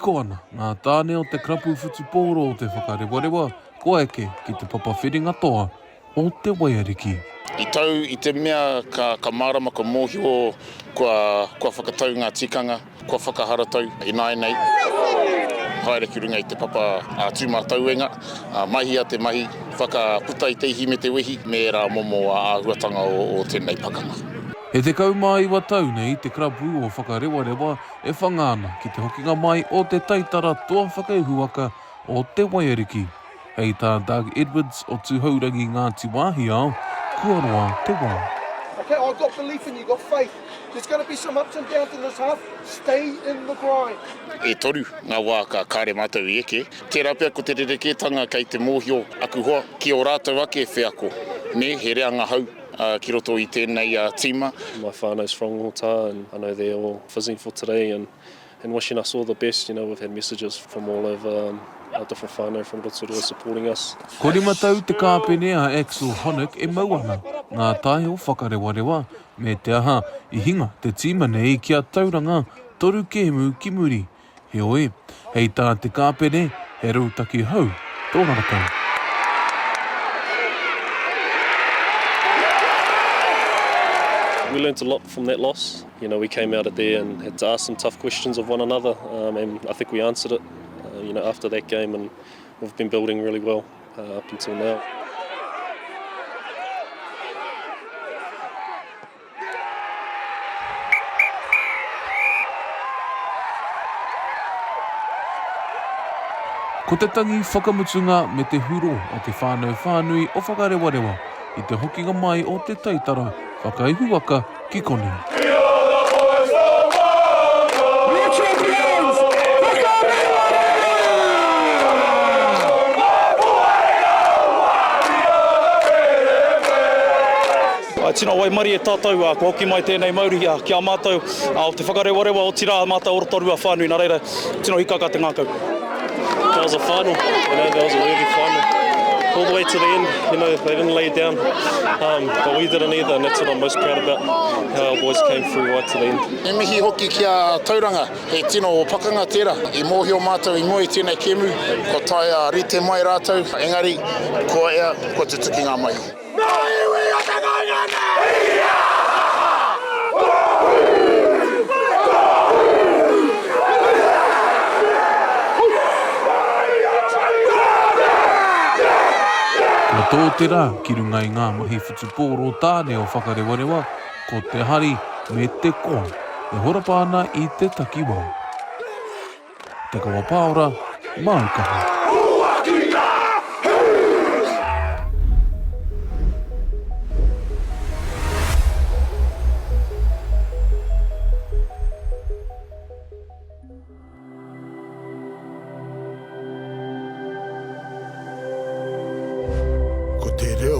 Hihiko ana ngā tāne o te karapu whutupōro o Te Whakarewarewa kua eke ki te papa whiringa toa o Te Waiariki. I tau i te mea ka, ka mārama, ka mōhio kua, kua whakatau ngā tikanga, kua whakaharatau ināianei. Haere ki runga i te papa a Tūmatauenga, mahia te mahi, whakaputa i te ihi me te wehi, me ērā momo āhuatanga o, o tēnei pakanga. He 19 tau nei te karapu o Whakarewarewa e whanga ana ki te hokinga mai o te taitara toa whakaihuwaka o Te Waiariki. Hei tā Doug Edwards o Tūhourangi Ngāti Wāhiao, kua roa te wā. Okay, I've got belief in you, got faith. There's gonna be some ups and downs in this half, stay in the grind. E toru ngā wā ka kāre mātou i eke. Tērā pea ko te rerekētanga kei te mōhio aku hoa ki ō rātou ake wheako, nē, he reanga hou ki roto i tēnei tīma. My whānau's from Ngōtā and I know they're all fizzing for today and and wishing us all the best, you know, we've had messages from all over um, our different whānau from Rotorua supporting us. Ko Rimatau te kāpene a Axel Honik e mau ana ngā tae o Whakarewarewa, me te aha, i hinga te tīma nei ki a Tauranga toru kēmu ki muri. Heoi, hei tā te kāpene, he rautaki hou tō rātou. We learnt a lot from that loss. You know, we came out of there and had to ask some tough questions of one another, um, and I think we answered it, uh, you know, after that game, and we've been building really well uh, up until now. Ko te tangi whakamutunga me te huro o te whānau whānui o Whakarewarewa i te hokinga mai o te taitara whakaihuwaka ki konei. Tino waimarie tātou, kua hoki mai tēnei mauri ki a mātou o Te Whakarewarewa, otirā a mātou o Rotorua whānui, nā reira, tino hikaka te ngākau. That was a final, you know, that was a worthy final. All the way to the end, you know, they didn't lay down, um, but we didn't either, and that's what I'm most proud about, how our boys came through right to the end. Me mihi hoki ki a Tauranga, he tino pakanga tērā. I mōhio mātou i mua i tēnei kēmu, kua taea rite mai rātou, engari, kua ea, kua tutuki ngā mahi. Ngā iwi o te kāinga nei! Kua tō te rā ki runga i ngā mahi whutupōro tāne o Whakarewarewa, ko te hari me te koa e horapa ana i te takiwā. Te Kawa Paora, māu kaha. Ko te reo.